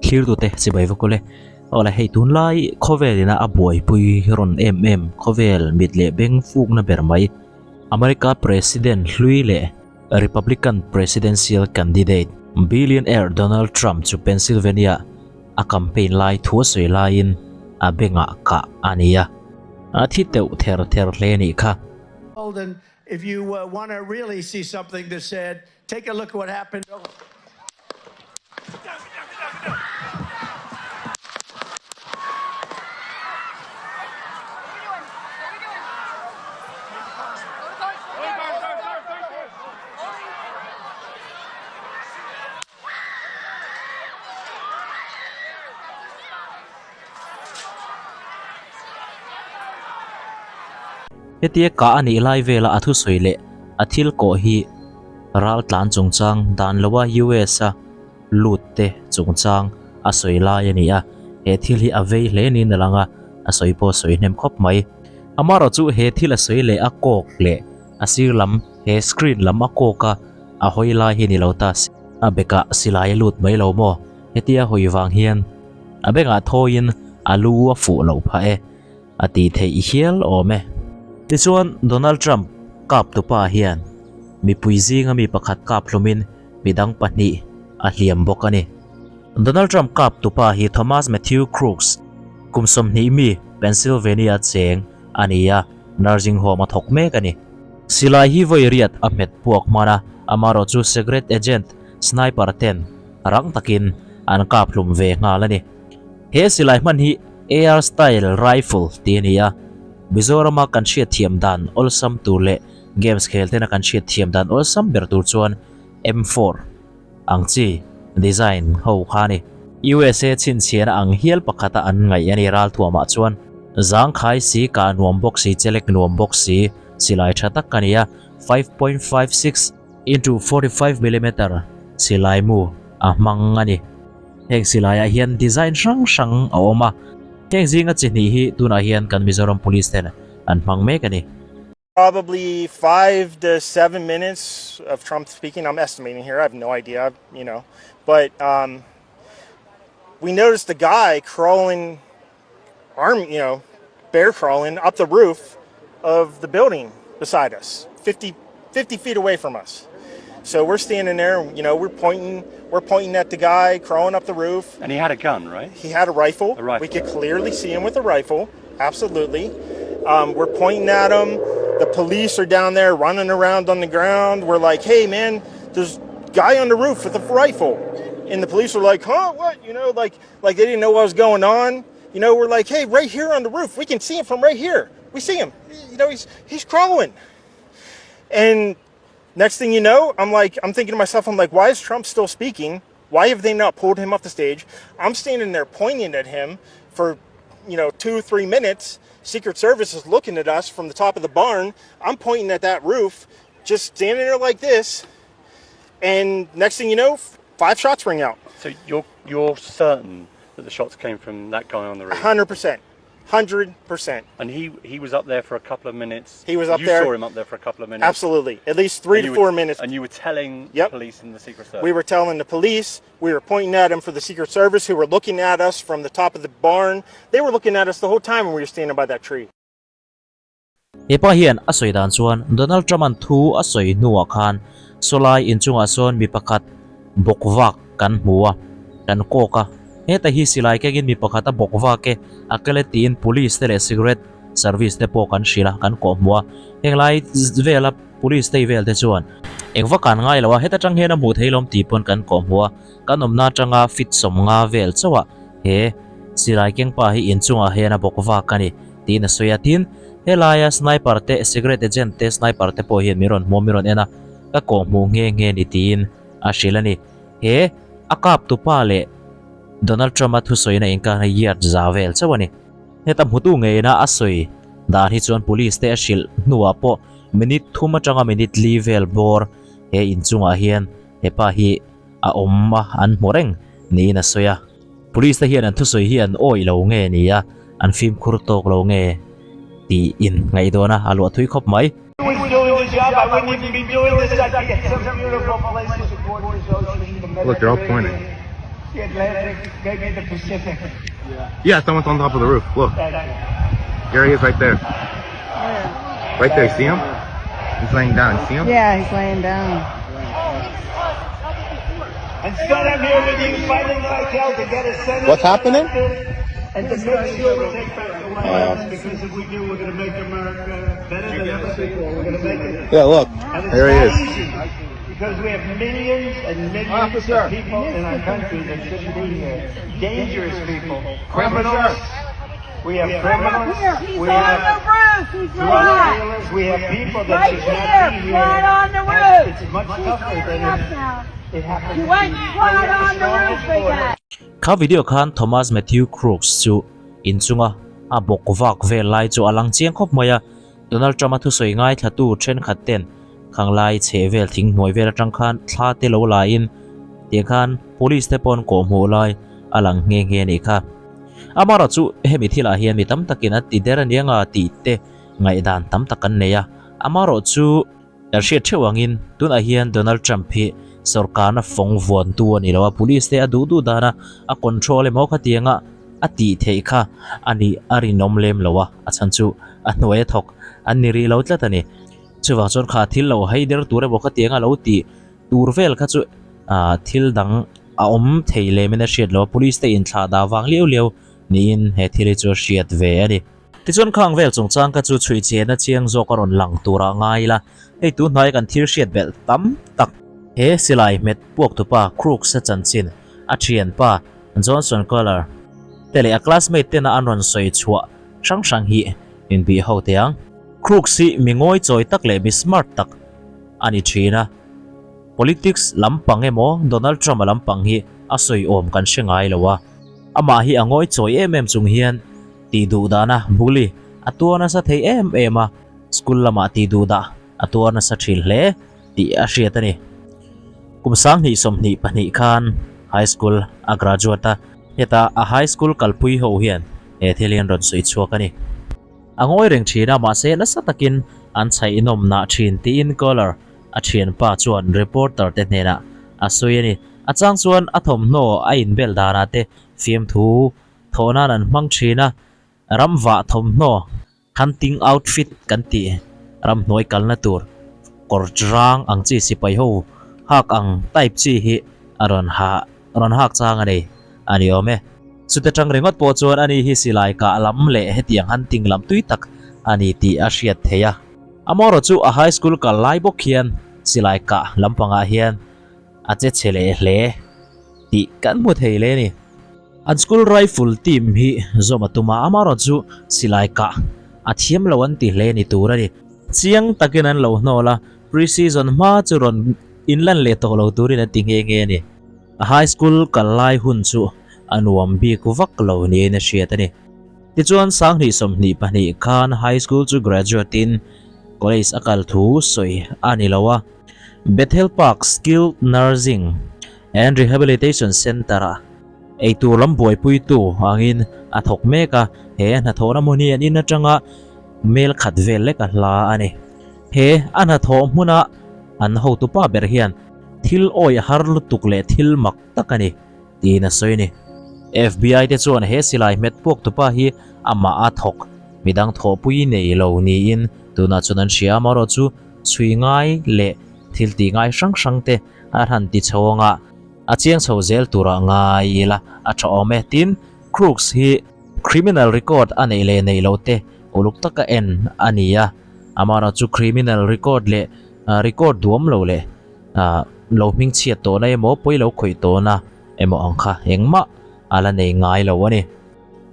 Thlirtute chibai vak ule. Awle hei tunlai khawvel ina a buaipui rawn em em khawvel mit leh beng fukna ber mai America President hlui leh Republican Presidential candidate billionaire Donald Trump chu Pennsylvania a campaign lai thu a sawi laiin a bengah kah a ni a, a thi teuh ther ther hle a nih kha. If you want to really see something that's sad, take a look at what happened. Hetia kah a nih lai vela a thusawi leh a thil kawh hi ral tlan chungchang dan loa US-a lut te chungchang a sawi lai a ni a, he thil hi a vei hle niin a lang a, a sawi pawh a sawi hnem khawp mai. Amaherawhchu he thil a sawi leh a kawk leh a sir lam he screen lam a kawk a, a hawi lai hi ni lo ta a bekah silai a lut mai lo maw? Hetia hawi vang hian a bengah thawiin a lu a fuh loh phah e. A tih theih hial awm e. Tichuan, Donald Trump kap tupa hian mipui zinga mi pakhat kap hlumin midang pahnih a hliam bawk a ni. Donald Trump kap tupa hi Thomas Matthew Crooks, kum 20 mi, Pennsylvania cheng a ni a, nursing home a thawk mek a ni. Silai hi vawi riat a hmet puak hman a, amaherawh chu secret agent sniper ten rang takin an kap hlum ve nghal a ni. He silai hman hi AR style rifle tih a ni a, Mizorama kan hriatthiam dan awlsam tur leh games khel tena kan hriatthiam dan awlsam ber tur chuan M4 ang chi design ho kha a ni. USA chhinchhiahna ang hial pakhata an ngaih a ni ralthuamah chuan zangkhai si, kah nuam bawk si, chelek nuam bawk si, silai tha tak a ni a, 5.56 into 45 millimeter silai mu a hmang a ni. Heng silaiah hian design hrang hrang a awm a, heng zinga chi hnih hi tunah hian kan Mizoram Police ten an hmang mek a ni. Probably 5 to 7 minutes of Trump speaking, I'm estimating here, I have no idea, you know, but um, we noticed the guy crawling, arm, you know, bear crawling up the roof of the building beside us, 50, 50 feet away from us. So we're standing there, you know, we're pointing, we're pointing at the guy crawling up the roof. And he had a gun, right? He had a rifle. A rifle. We could clearly see him with a rifle. Absolutely. Um, we're pointing at him. The police are down there running around on the ground. We're like, hey, man, there's guy on the roof with a rifle. And the police are like, huh, what? You know, like, like they didn't know what was going on. You know, we're like, hey, right here on the roof, we can see him from right here. We see him. You know, he's he's crawling. And next thing you know, I'm like, I'm thinking to myself, I'm like, why is Trump still speaking? Why have they not pulled him off the stage? I'm standing there pointing at him for, you know, two, three minutes. Secret Service is looking at us from the top of the barn. I'm pointing at that roof, just standing there like this. And next thing you know, five shots ring out. So you're you're certain that the shots came from that guy on the roof? 100%. 100%. And he, he was up there for a couple of minutes. He was up you there. You saw him up there for a couple of minutes. Absolutely. At least three to four minutes. And you were telling yep. the police and the Secret Service. We were telling the police. We were pointing at him for the Secret Service who were looking at us from the top of the barn. They were looking at us the whole time when we were standing by that tree. He pa hian a sawi dan chuan Donald Trump-a'n thu a sawi hnuah khan sawlai inchungah sawn mi pakhat bawk vak kan hmu a, kan kawk a. Heta hi silai kengin mi pakhat a bawk vak e, a kel e tiin police te leh cigarette service te pawh kan hrilh a, kan kawh hmu a. Henglai vela police te vel te chuan eng vak an ngai lo a, heta tang hian a hmuh thei lawm tih pawn kan kawh hmu a, kan awmna atanga fit 50 vel chauh ah he silai keng pa hi inchungah hian a bawk vak a ni. Tiin a sawi a, tin, helaia sniper te, secret agent te, sniper te pawh hian min rawn hmuh a, min rawn en a, ka kawh hmuh nghe nghe ni tiin a hrilh a ni. He a kap tupa leh Donald Trump-a thusawina inkar hi yard za vel chauh a ni. Heta hmutu ngeina a sawi dan hi chuan police te a hrilh hnuah pawh minute thum atanga minute li vel bawr he inchungah hian hepa hi a awm a, an hmu reng niin a sawi a. Police te hian an thusawi hi an awih lo nge ni a, an fimkhur tawk lo nge tih in ngaih dawn a, a luah thui khawp mai. Look, they're all pointing. The Atlantic, maybe the Pacific. Yeah, someone's on top of the roof. Look. There he is right there. Right there, see him? He's laying down. See him? Yeah, he's laying down. Instead, I'm here with you fighting like hell to get a Senate. What's happening? And to make sure we take back the White House, because if we do, we're going to make America better than ever before. We're going to make it. Yeah, look. And it's There he not is. easy because we have millions and millions of people in our country that shouldn't be here. Dangerous people, criminals. We have criminals. He's We on have the roof. He's drug right. dealers. We have people that Right should not here, be here. flat on the And roof. It's much He's tougher standing than up if now. it happened. He went flat on the roof again. Kha video khan Thomas Matthew Crooks chu inchunga a bawk vak vel lai chu a lang chiang khawp mai a, Donald Trump a thusawi ngaithlatu thenkhat ten khang lai chheh vel thing hnuai vel atang khan thla te lo la in tiang khan police te pawh an kawh hmuh lai a lang nghe nghe a nih kha. Amaherawh chu hemi thilah hian mi tam takin a ti der aniang a tih te ngaihdan tam tak an nei a, amaherawh chu Kan hriat theuh angin tunah hian Donald Trump hi sorkarna fawng vuantu a ni lo a, police te a duh duh dana a control emaw khatianga a tih theih kha a nih a rinawm lem lo a, a chhan chu a hnuai a thawk an ni rih lo tlat a ni. Chuvang chuan kha thil lo hei der tur emaw khatianga lo tih tur vel kha chu ah thil dang a awm thei lemin a hriat lo a, police te inthlah dah vang liau liau niin he thil hi chu a hriat ve a ni. Tichuan khang vel chungchang kha chu chhui chena chiang zawk a rawn lang turah ngai ila, hei tu hnuaia kan thil hriat belh tam tak. He silai hmet puaktupa Crooks-a chanchin, a thianpa Johnson Collar te leh a classmate tena an rawn sawi chhuah hrang hrang hi min bih ho teh ang. Crooks hi mi ngawi chawi tak leh mi smart tak a ni thin a, politics lampang emaw Donald Trump-a lampang hi a sawi awm kan hre ngai lo a, amah hi a ngawi chawi em em chung hian Tih duh dahna bully a tuar nasa thei em em a, school lamah tih duh dah a tuar nasa thin hle tih a hriat a ni. Kum 2022 khan high school a graduate a, heta a high school kalpui ho hian he thil hi an rawn sawi chhuak a ni. A ngawi reng thin a, mahse nasa takin an chhaihnawm nah thin tiin Kohler a thianpa chuan reporter te hnenah a sawi a ni. A chang chuan a thawmhnaw a inbel danah te fiamthu Thawh nan an hmang thin a, ram vah thawmhnaw, hunting outfit kan tih, ramhnuai kalna tur kawr rang ang chi sipai ho hak ang type chi hi a rawn ha rawn hak chang a nei a ni awm e. Chute tang ringawt pawh chuan ani hi silai kah lam leh hetiang hunting lam tui tak a ni tih a hriat theih a. Amaherawh chu a high school kal lai bawk hian silai kah lampangah hian a che chhe leh hle tih kan hmu thei hle a ni. An school rifle team hi zawm a tum a, amaherawh chu silai kah a thiam lo an ti hle ni tur a ni. Chiang takin an lo hnawl a, pre-season hma chu rawn inlan leh tawh lo turin an ti nghe nghe a ni. A high school kal lai hun chu a nuam bik vak lo niin a hriat a ni. Tichuan 2022 khan high school chu graduate in college a kal thu sawi a ni lo a, Bethel Park Skilled Nursing and Rehabilitation Centre-ah eitur lam buaipuitu angin a thawk mek a, he a hnathawhna hmun hi an in atanga mel khat vel lek a hla a ni. He a hnathawh hmuna an hotupa ber hian thil awih har lutuk leh thil mak tak a ni tiin a sawi a ni. FBI te chuan he silai hmet puak tupa hi amah a thawk midang thawhpui nei lo niin tunah chuan an hria a, amaherawh chu chhui ngai leh thil tih ngai hrang hrang te a han ti chho anga a chiang chho zel turah ngai ila a tha awm e. Tin, Crooks hi criminal record a neih leh neih loh te uluk taka en a ni a, amaherawh chu criminal record leh record duam lo leh lo hmingchhiat tawhna emaw pawi lo khawih tawhna emaw ang kha engmah a la nei ngai lo a ni.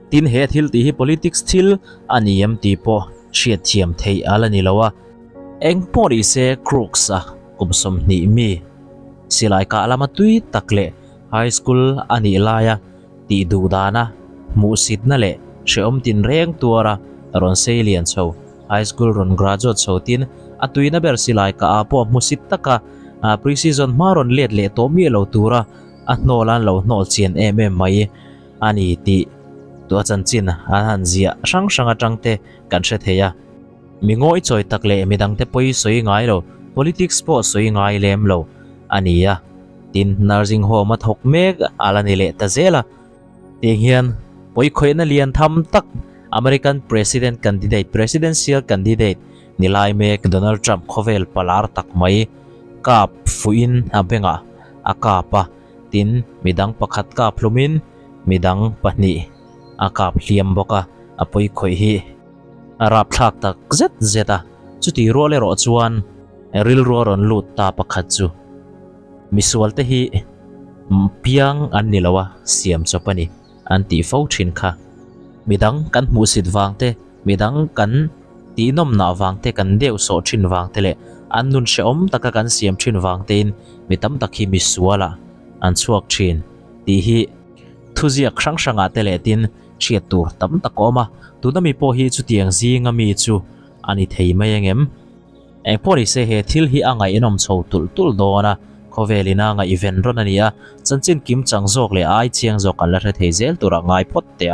Tin, he thil tih hi politics thil a ni em tih pawh hriatthiam theih a la ni lo a. Eng pawh ni se Crooks-a kum 20 mi silai kah lama tui tak leh high school a nih laia tih duh dana hmuhsitna leh hrehawm tinreng tuara rawn sei lian chho high school rawn graduate chho tin a tuina ber silai kah ah pawh hmusit taka pre-season hma rawn let leh tawh miah lo tura a hnawl an lo hnawl chian em em mai a ni tih tu a chanchin an han ziah hrang hrang atang te kan hre thei a. Mi ngawi chawi tak leh midangte pawi sawi ngai lo, politics pawh sawi ngai lem lo a ni a. Tin, nursing home a thawk mek a la ni leh ta zel a. Tiang hian pawikhawihna lian tham tak American President candidate, presidential candidate, ni lai mek Donald Trump khawvel palar tak mai kap fuhin a bengah a kap a. Tin, midang pakhat kap hlumin midang pahnih a kap hliam bawk a, a pawikhawih hi a rapthlak tak zet zet a. Chutih rual erawh chuan rilru a rawn lut ta pakhat chu misual te hi piang an ni lo a, siam chawp a ni an tih fo thin kha. Midang kan hmuhsit vang te, midang kan tihnawmnah vang te, kan deuh sawh thin vang te leh an nun hrehawm taka kan siam thin vang tein mi tam tak hi misualah an chhuak thin tih hi thuziak hrang hrangah te leh tin hriat tur tam tak a awm a, tuna mi pawh hi chutiang zinga mi chu a ni thei mai angem? Engpawh ni se he thil hi a ngaihnawm chho tulh tulh dawn a, khawvel ina ngaihven rawn a ni a, chanchin kim chang zawk leh ai chiang zawk kan la hre thei zel tur a ngai phawt teh a.